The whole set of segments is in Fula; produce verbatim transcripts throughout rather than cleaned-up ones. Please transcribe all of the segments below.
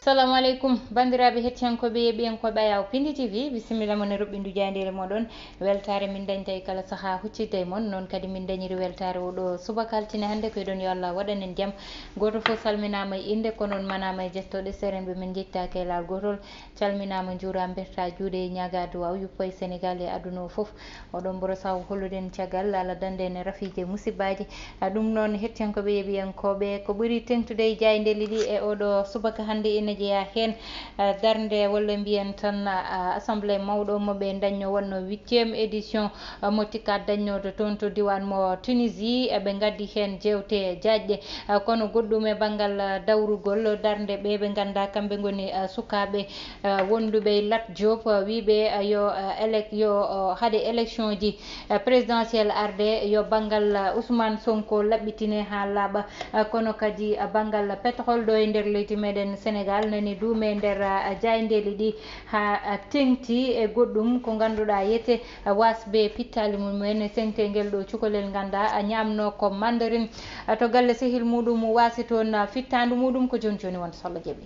Salamu aleykum, banndiraaɓe hettiyankooɓe, yeeɓiyankooɓe Ayaw Pindi T V, bisimilla mon e roɓɓindu jaayndeele mooɗon. Weltaare min dañta e kala sahaa huccitde e mon, noon kadi min dañiri weltaare oo ɗoo subaka altine hannde. Ko eɗon yo Allah waɗan en jam. Gooto fof salminaama e innde, kono on manaama e jettooɗe, seerenɓe men njettaaki e laawol gootol. Calminaama, njuuraama, mbertaa juuɗe, ñaagaa duwaaw, yuppo e Senegaal e aduna o fof. Oɗon mboro saw hollude en caggal, Allah dande en e rafiiji e musibbaaji. A, ɗum noon, hettiyankooɓe, yeeɓiyankooɓe, ko ɓuri teeŋtude e jaayndeeli ɗi e oo ɗoo subaka hannde ina jeyaa heen, a, darnde walla mbiyen tan, a, assemblée mawɗo mo ɓe dañnoo, wonnoo huitième édition, a, mo TICAD dañnooɗo toon to diiwaan mo Tunisie. A, ɓe ngaddi heen jeewte jaajɗe, a, kono goɗɗum e banngal, a, dawrugol darnde ɓe ɓe nganndaa kamɓe ngoni, a, sukaaɓe, a, wonduɓe e Lat Diop, a, wiyɓe, a, yo, a, élec-, yo, o, haɗe élection ji, a, présidentielle arde, yo banngal, a, Ousmane Sonko laɓɓitine haa laaɓa, a, kono kadi, a, banngal pétrole ɗo e nder leydi meɗen Sénégal nani duume e nder, a, jaayndeeli ɗi haa, a, teeŋti e goɗɗum ko ngannduɗaa yete, a, wasɓe pittaali mum en e teeŋtengel ɗo cukalel nganndaa, a, ñaamnoo ko mandarin, a, to galle sehil muɗum wasi toon, a, fittaandu muɗum ko jooni jooni wonde so Allah jaɓi.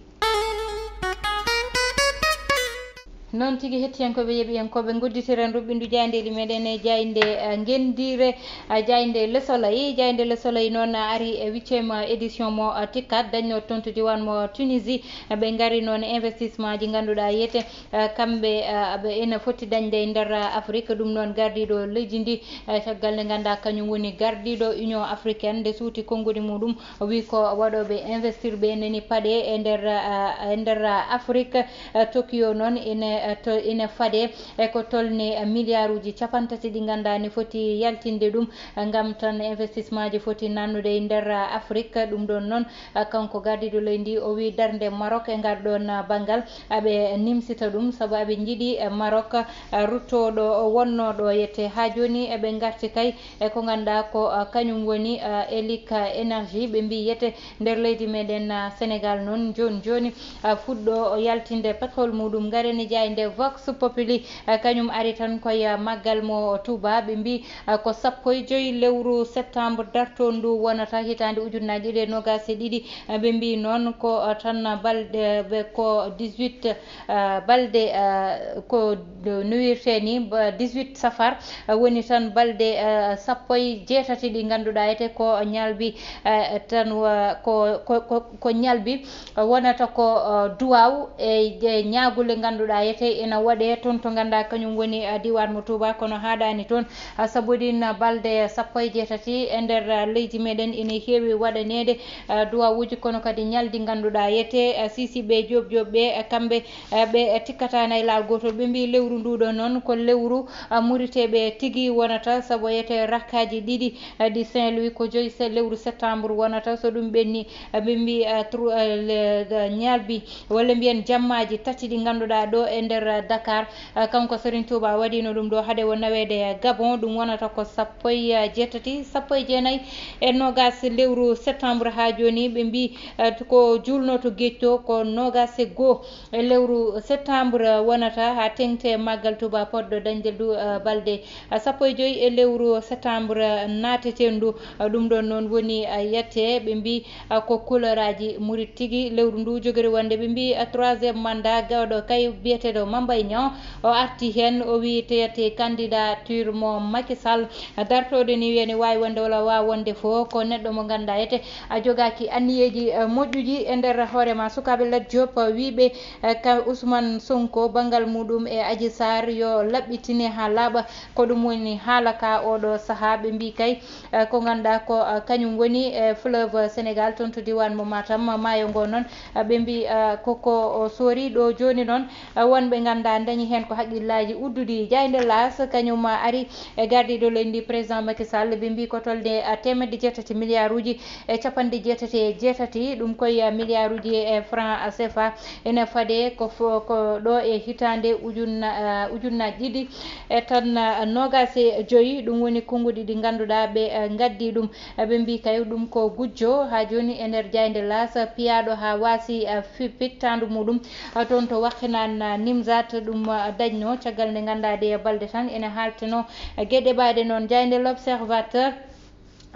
Noon tigi, hettiyankooɓe, yeeɓiyankooɓe, ngodditiren roɓɓindu jaayndeeli meɗen e jaaynde, eh, ngenndiire, eh, jaaynde Le Soleil. Jaaynde Le Soleil noon, eh, ari e huitième édition mo, eh, TICAD dañnoo toon to diiwaan mo Tunisie. Eh, ɓe ngari noon investissement ji ngannduɗaa yete, eh, kamɓe, eh, ɓe ina foti dañde e nder, eh, Afrique. Ɗum noon gardiiɗo leydi ndi, eh, caggal nde nganndaa kañum woni gardiiɗo Union Africaine nde suuti konngudi muɗum. O wi ko waɗooɓe investir ɓe nani paɗe e nder, ah, e nder, ah, Afrik. Ah, Tokyo noon ine, ah, to, ine faɗe e ko tolni, ah, milliard uji capantati ɗi nganndaa ne foti yaltinde ɗum, ah, ngam tan investissement ji foti nannude e nder, ah, Afrik. Ɗum ɗoon noon, ah, kanko gardiiɗo leydi ndi, o wi darnde Maroc e ngal ɗoon, ah, banngal, aɓe nimsita ɗum, sabu aɓe njiɗi, eh, Maroc, ah, ruttooɗo wonnooɗo yette haa jooni. Eɓe ngarti kay e ko ngannduɗaa ko, ah, kañum woni, ah, Elika Énergie. Ɓe mbii yete nder leydi meɗen, ah, Sénégal noon jooni jooni, ah, fuɗɗo o yaltinde pétrole muɗum. Ngaren e jaaynde Vox Populi, ah, kañum ari tan koye, ah, maggal mo Touba. Ɓe mbii, ah, ko sappo e joy lewru septembre dartoondu wonata hitaande ujunnaaji ɗiɗi e noogaas e ɗiɗi. Ah, ɓe mbii noon ko, ah, tan balɗe, ɓe ko dix-huit, ah, balɗe, ah, ko no wirtee ni, ba dix-huit safar, ah, woni tan balɗe, ah, sappo e jeetati ɗi ngannduɗaa ete ko ñalbi, ah, tan wa-, ko, ko, ko, ko ñalbi wonata ko, ah, duwaaw e, e ñaagule ngannduɗaa ete ina waɗee toon to ngannduɗaa kañum woni, ah, diiwaan mo Touba, kono haaɗaani toon, ah, sabu ɗiin, ah, balɗe sappo e jeetati e nder, ah, leydi meɗen ina heewi waɗaneede, ah, duwaawuuji, kono kadi ñalɗi ngannduɗaa ete, ah, siisiiɓe joop joop ɓe, ah, kamɓe, ah, ɓe, ah, tikkataa nay laawol gootol. Ɓe mbii lewru nduu ɗoo noon ko lewru, ah, muriteeɓe tigi wonata, sabu yete rakkaaji ɗiɗi, ah, ɗi Saint-Louis, ko joy se-, lewru septembre wonata. So ɗum ɓenni, ah, ɓe mbii, ah, tru-, ah, le-, le-, ñalbi walla mbiyen jammaaji tati ɗi ngannduɗaa ɗo e nder, ah, Dakar, ah, kanko Serigne Touba waɗiino ɗum ɗo hade o naweede Gabon. Ɗum wonata ko sappo e jeetati, sappo e jeenayi e noogaas lewru septembre haa jooni. Ɓe mbii, eh, ko juulnoo to geec to ko noogaas e goo e lewru septembre wonata, haa teeŋti e maggal Touba Poɗɗo dañde du, eh, balɗe, eh, sappo e joy e lewru septembre naatetendu. Eh, ɗum ɗoon noon woni, eh, yette ɓe mbii, ah, ko couleuraaji murit tigi lewru ndu jogori wonde. Ɓe mbii, ah, troisième mandat gawɗo kay biyeteeɗo Mame Mbaye Niang, o arti heen, o wii teyate candidature mo Macky Sall. Ah, dartooɗo ni wiyani waawi wonde walla waawa wonde fof, ko neɗɗo mo ngannduɗaa ete a jogaaki anniyeeji, ah, moƴƴuji e nder hoore ma. Sukaaɓe Lat Diop, ah, wiiɓe, ah, ka Ousmane Sonko banngal muɗum e Adji Sarr yo laɓɓitine haa laaɓa. Ko ɗum woni haala ka oo ɗoo sahaa. Ɓe mbii kay, eh, ko ngannduɗaa ko, eh, kañum woni, eh, fleuve Sénégal toon to diiwaan mo Matam, maayo ngo noon, eh, ɓe mbii, eh, ko, ko o soori ɗo jooni noon, eh, wonɓe ngannduɗaa dañi heen ko hakkillaaji udduɗi. Jaaynde Laas kañum, eh, ari e gardiiɗo leydi ndi, président Macky Sall, ɓe mbii ko tolde, eh, teemedde jeetati milliard uji e capanɗe jeetati e jeetati, ɗum koye, eh, milliard uji e franc C F A. Ene fade ko fo-, ko ɗo e hitaande ujunna-, eh, ujunnaaji ɗiɗi e tan, eh, noogaas e joy, ɗum woni konnguɗi ɗi ngannduɗaa ɓe, eh, ngaddi ɗum. Eh, ɓe mbii kay ɗum ko gujjo haa jooni e nder jaaynde Laas, piyaaɗo haa waasi, eh, fi-, fittaandu muɗum, eh, toon to Wakhinane, eh, Nimzat, ɗum, eh, dañnoo caggal nde ngannduɗaa ɗe balɗe tan ene haaltenoo, eh, geɗe ɓaaɗe noon. Jaaynde L'Observateur,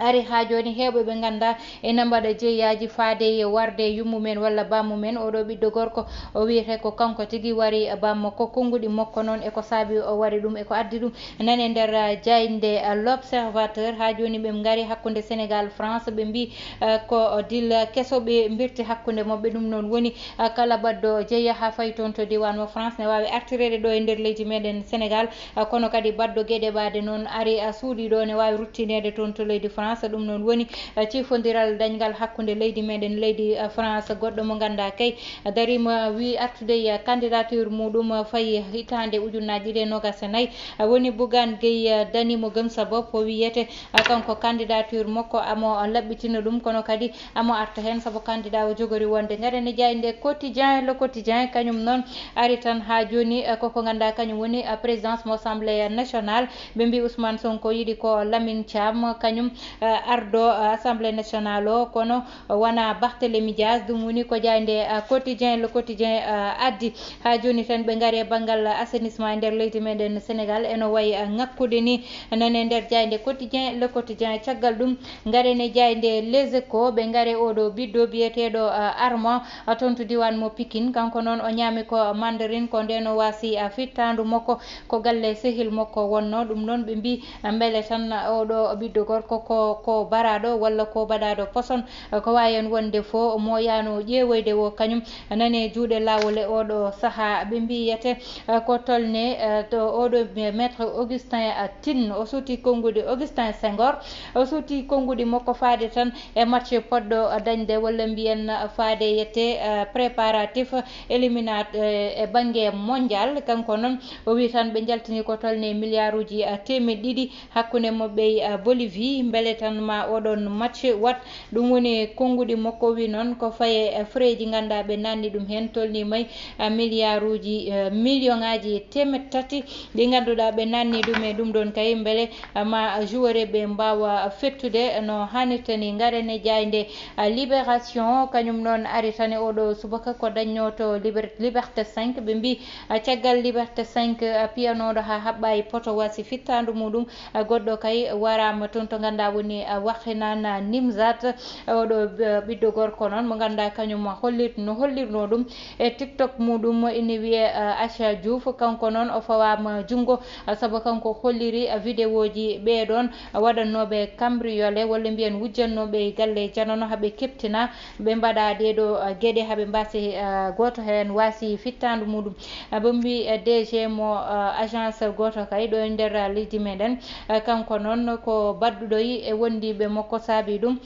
Ari haa jooni, heewɓe ɓe nganndaa ena mbaɗa jeyaaji faade e warde yummumen walla bammumen. Oɗo ɓiɗɗo gorko, o wiyetee ko kanko tigi wari bammakko. Konnguɗi makko noon e ko saabi o wari ɗum, e ko addi ɗum, nani e nder, ah, jaaynde, ah, L'Observateur. Haa jooni ɓe ngari hakkunde Senegaal, France, ɓe mbii, ah, ko dil keso ɓe mbirti hakkunde maɓɓe. Ɗum noon woni, ah, kala baɗɗo jeya haa fayi toon to diiwaan mo France ne waawi artireede ɗo e nder leydi meɗen Senegaal. Ah, kono kadi baɗɗo geɗe ɓaade noon ari, ah, suuɗii ɗo ne waawi ruttineede toon to leydi France. Ɗum noon woni, ah, ciifondiral dañngal hakkunde leydi meɗen leydi, ah, France. Goɗɗo mo nganndaa kay, ah, dariima, wii artude e, ah, candidature muɗum, ah, fayi hitaande ujunnaaji ɗiɗi e noogaas e nayi. Ah, woni Bougane Gueye, ah, Dany mo Gëm Sa Bopp o wiyete, ah, kanko candidature makko amo laɓɓitina ɗum, kono kadi amo arta heen sabu candidat o jogori wonde. Ngaren e jaaynde Quotidien, Le Quotidien, kañum noon ari tan haa jooni, eh, koko nganndaa kañum woni, eh, présidence mo Assemblée nationale. Ɓe mbii Ousmane Sonko yiɗi ko Lamine Thiam, kañum, eh, ardo, eh, Assemblée nationale o, kono wonaa Barthélémy Dias. Ɗum woni ko jaaynde, eh, Quotidien, Le Quotidien, eh, addi. Haa jooni tan ɓe ngari e banngal assainissement e nder leydi meɗen Senegaal, eno wayi, eh, ŋakkude ni, nane nder jaaynde Quotidien, Le Quotidien. Caggal ɗum, ngaren e jaaynde Les Échos, ɓe ngari oɗo ɓiɗɗo biyeteeɗo, ah, Armand, ah, toon to diiwaan mo Pikine. Kanko noon o ñaami ko mandarin, ko ndeen o waasi, ah, fittaandu makko, ko galle sehil makko wonnoo. Ɗum noon ɓe mbii, ah, mbele tan oɗo ɓiɗɗo gorko ko, ko baraaɗo walla ko baɗaaɗo poson, ah, ko waawi heen wonde fof, mo yaano ƴeewoyde o kañum nane juuɗe laawol e oɗo sahaa. Ɓe mbiyete, eh, ko tolne, eh, to oɗo me-, maître Augustin, eh, Tine, o suuti konnguɗi Augustin Senghor, o suuti konnguɗi makko faade tan e match poɗɗo dañde, walla mbiyen, eh, faade yette, eh, préparatif éliminat-, eh, e bannge mondial. Kanko noon o wii tan ɓe njaltini ko tolne milliarduji, eh, teemeɗɗe ɗiɗi hakkunde maɓɓe e, ah, Bolivie, mbele tan ma oɗon match wat. Ɗum woni konnguɗi makko. Wi noon ko faye, eh, freeji ngannduɗaa ɓe nanni ɗum heen tolni may, ah, milliarduji, eh, millionŋaaji teemeɗɗe tati ɗi ngannduɗaa ɓe nanni ɗum e ɗum ɗoon kay mbele, ah, ma joueur ɓe mbaawa fettude no haanirta ni. Ngaren e jaaynde, ah, Libération, kañum noon ari tan e oɗo subaka ko dañnoo to Liber-, Liberté cinq. Ɓe mbii, ah, caggal Liberté cinq, ah, piyanooɗo haa haɓɓa e poto wasi fittaandu muɗum, ah, goɗɗo kay waraama toon to ngannduɗaa woni, ah, Wakhinane, ah, Nimzat. Oɗo, ah, ɓiɗɗo gorko noon mo ngannduɗaa kañum hollit-, no hollirnoo ɗum e TikTok muɗum ina wiyee, ah, Acha Diouf. Kanko noon o fawaama junngo, ah, sabu kanko holliri, ah, videoji ɓee ɗoon, ah, waɗannooɓe cambriolé walla mbiyen wujjannooɓe e galle janano haa ɓe keptina. Ɓe mbaɗa ɗee ɗoo, ah, geɗe haa ɓe mbaasi, ah, gooto heen waasi fittaandu muɗum. Ah, ɓe mbii, eh, D G mo, ah, agence gooto kay ɗo e nder, ah, leydi meɗen. Ah, kanko noon ko baɗɗuɗo e wondiiɓe makko saabi ɗum.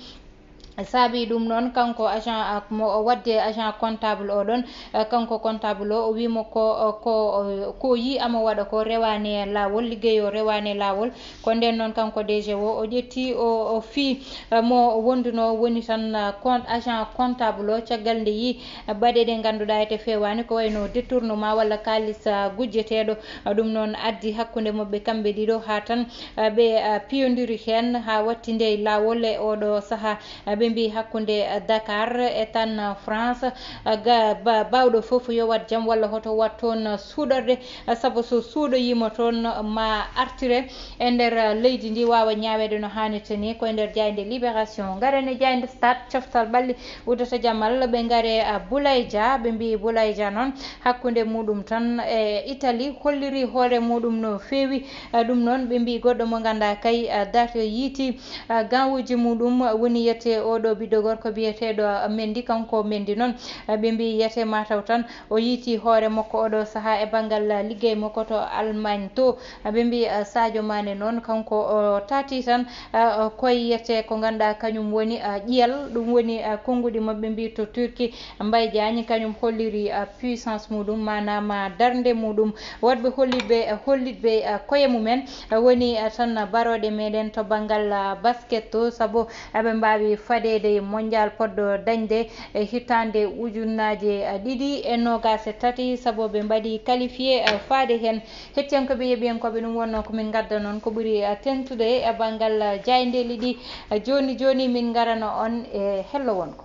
Saabi ɗum noon kanko agent, ah, mo o waɗde agent comptable o ɗon, ah, kanko comptable o, o wii mo ko, ah, ko, ah, ko yii amo waɗa ko rewaani e laawol, liggey o rewaani e laawol. Ko ndeen noon kanko D G o, o ƴetti o, o fii, eh, mo wondunoo woni tan, eh, con-, agent comptable o. Caggal nde yii, eh, baɗe ɗe ngannduɗaa ete feewaani ko wayno détournement walla kaalis, eh, gujjeteeɗo. Eh, ɗum noon addi hakkunde maɓɓe kamɓe ɗiɗo haa tan, eh, ɓe, eh, piyondiri heen haa watti nde e laawol e oɗo sahaa. Eh, ɓe mbii hakkunde, eh, Dakar e tan, eh, France, eh, ga-, ba-, baawɗo fof yo waɗ jam walla hoto waɗ toon, eh, suuɗorde. Sabu so suuɗoyiima toon, ma artire e nder leydi ndi, waawa ñaaweede no haanirta ni. Ko e nder jaaynde Libération. Ngaren e jaaynde Stade, coftal ɓalli uddata jamal, ɓe ngare, ah, Boulaye Dia. Ɓe mbii Boulaye Dia noon, hakkunde muɗum tan e Italie, holliri hoore muɗum no feewi. Ah, ɗum noon, ɓe mbii goɗɗo mo ngannduɗaa kay, ah, date yiiti, ah, gawuuji muɗum, woni yete oɗo ɓiɗɗo gorko biyeteeɗo, ah, Mendy. Kanko Mendy noon, ah, ɓe mbii yete mataw tan o yiiti hoore makko oɗo sahaa e banngal liggey makko to Allemagne to. Ɓe mbii, ah, Sadio Mané noon, kanko o taati tan, ah, koye yete ko ngannduɗaa kañum woni, ah, ƴiyal, ɗum woni, ah, konnguɗi maɓɓe mbii to Turquie. Mbaye Diagne kañum holliri, ah, puissance muɗum, maanaam, ah, darnde muɗum. Waɗɓe hollitɓe, ah, hollitɓe, ah, koye mumen, ah, woni, ah, tan barooɗe meɗen to banngal, ah, basket to, sabu eɓe mbaawi fadeede e mondial poɗɗo dañde e hitaande ujunnaaje, ah, ɗiɗi e noogaas e tati, sabu ɓe mbaɗi qualifié, ah, faade heen. Hettiyankooɓe, yeeɓiyankooɓe, ɗum wonnoo ko min ngaddanoo on ko ɓuri, ah, teeŋtude e banngal, ah, jaayndeeli ɗi. Ah, jooni jooni min ngarano on e hello wonko.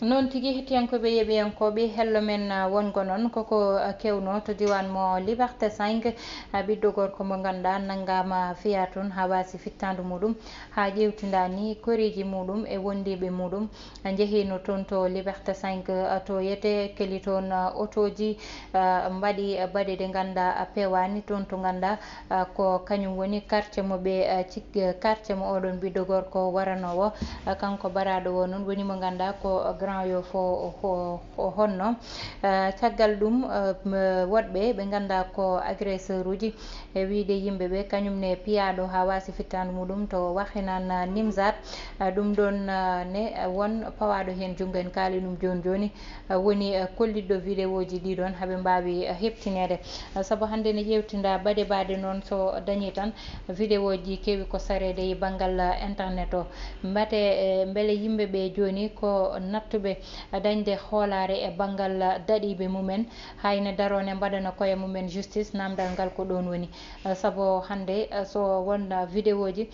Noon tigi, hettiyankooɓe yeeɓiyankooɓe, hello men, ah, wongo noon koko, ah, kewno to diiwaan mo Liberté cinq, ah, ɓiɗɗo gorko mo ngannduɗaa nanngaama fiyaa toon haa waasi fittaandu muuɗum, haa ƴeewtindaani koreeji muuɗum e wondiiɓe muuɗum, ah, njehiino toon to Liberté cinq, ah, to yete keli toon, ah, otooji, ah, mbaɗi, ah, baɗe ɗe ngannduɗaa, ah, pewaani toon to ngannduɗaa, ah, ko kañum woni quartier mo ɓe, ah, cik-, ah, quartier mo oɗon ɓiɗɗo gorko waranoowo. Ah, kanko baraaɗo o noon woni mo ngannduɗaa ko Grand Yoff o, o, o honno. Ah, caggal ɗum, ah, m-, woɗɓe ɓe ngannduɗaa ko agresseur uji e wiyde yimɓe ɓe, kañum ne piyaaɗo haa waasi fittaandu muuɗum to Wakhinane, ah, Nimzaat. Ah, ɗum ɗoon, ah, ne, ah, won pawaaɗo heen junngo, en kaali ɗum jooni jooni. Ah, woni, ah, kollitɗo vidéo ji ɗi ɗoon, haɓe mbaawi, ah, heɓtineede. Ah, sabu hannde ne ƴeewtinda baɗe baɗe noon so dañii tan, vidéo ji keewi ko sareede e banngal, ah, internet o. Mbate, eh, mbele yimɓe ɓe jooni ko nattuɓe, ah, dañde hoolaare e banngal, ah, daɗiiɓe mumen, hay ne daroo ne mbaɗana koye mumen justice, naamndal ngal ko ɗoon woni. Ah, sabu hannde, ah, so won, ah, vidéo ji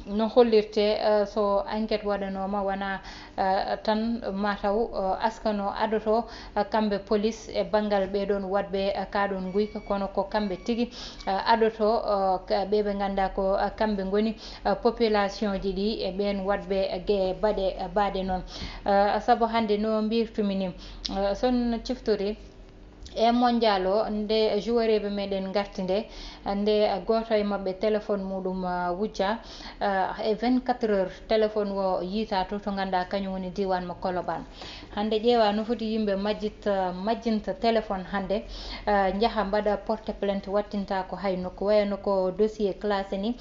no hollirte, eh, so enquête waɗanooma, wona, eh, tan mataw, eh, askano adoto, eh, kamɓe police e banngal ɓee ɗoon waɗɓe, eh, kaa ɗoon nguyka, kono ko kamɓe tigi, eh, adoto, eh, ka-, ɓe ɓe ngannduɗaa ko, eh, kamɓe ngoni, eh, population ji ɗi e ɓeen waɗɓe, eh, ge-, baɗe, eh, baɗe noon. Eh, sabu hannde no mbirtumi ni, eh, son ciftori, e mondial o, nde joueureɓe meɗen ngarti nde, nde gooto e maɓɓe téléphone muɗum, ah, wujja, ah, e vingt-quatre heures téléphone o yiita to, to ngannduɗaa kañum woni diiwaan mo Koloban. Hannde ƴeewa no foti yimɓe majjit-, majjinta téléphone hannde, ah, njaha mbaɗa porte plainte, wattinta ko hay nokku, wayano ko dossier classé ni,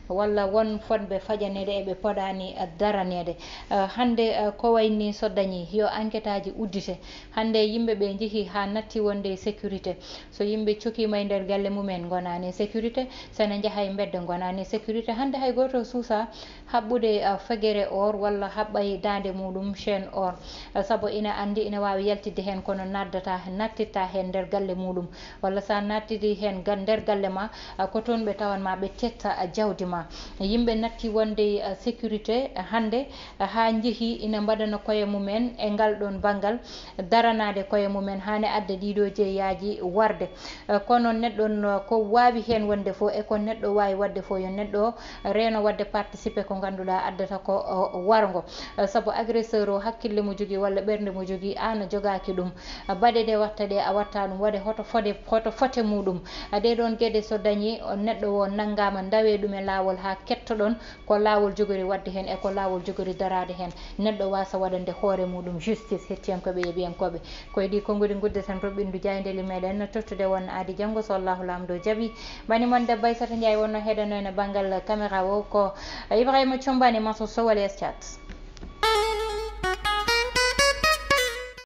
walla won fotɓe faƴaneede eɓe poɗaani, ah, daraneede. Ah, hannde, ah, ko wayni so dañi yo enquête aji uddite. Hannde yimɓe ɓe njehi haa natti wonde e sécurité. So yimɓe cokiima e nder galle mumen, ngonaani e sécurité. So ne njaha e mbedda, ngonaani e sécurité. Hannde hay gooto suusa haɓɓude, ah, fegere or walla haɓɓa e daande muɗum chaîne or. Ah, sabu ina anndi ina waawi yaltidde heen, kono naddata, nattitta heen nder galle muɗum. Walla so a nattidi heen ga-, nder galle ma, ah, ko toon ɓe tawanma, ɓe tetta, ah, jawdi ma. Yimɓe natti wonde, ah, sécurité, ah, hannde, ah, haa njehi ina mbaɗana koye mumen e ngal ɗoon banngal, daranaade koye mumen, haa ne adda ɗiɗo jeeyaaji warde. Eh, kono neɗɗo no ko waawi heen wonde fof, e ko neɗɗo waawi waɗde fof, yo neɗɗo reeno waɗde participer ko ngannduɗaa addata ko, o, warngo. Eh, sabu agresseur o, hakkille mo jogii walla ɓernde mo jogii, aan a jogaaki ɗum. Eh, baɗe ɗe watta ɗe, a watta ɗum. Waɗe hoto fode, hoto fote muɗum. Eh, ɗee ɗoon geɗe so dañii, o, neɗɗo o nanngaama, ndawee ɗum e laawol haa kettoɗon ko laawol jogori waɗde heen e ko laawol jogori daraade heen. Neɗɗo waasa waɗande hoore muɗum justice. Hettiyankooɓe, yeeɓiyankooɓe, ko e ɗii konguɗi nguddeten roɓɓindu jaayndeeli meɗen, tottude won aadi janngo, so Allahu Laamɗo jaɓi. Mani mon debbo Aysata Njaay wonno heɗanno en e banngal caméra o, ko Ibrahima Combani Maso Sowal Escat.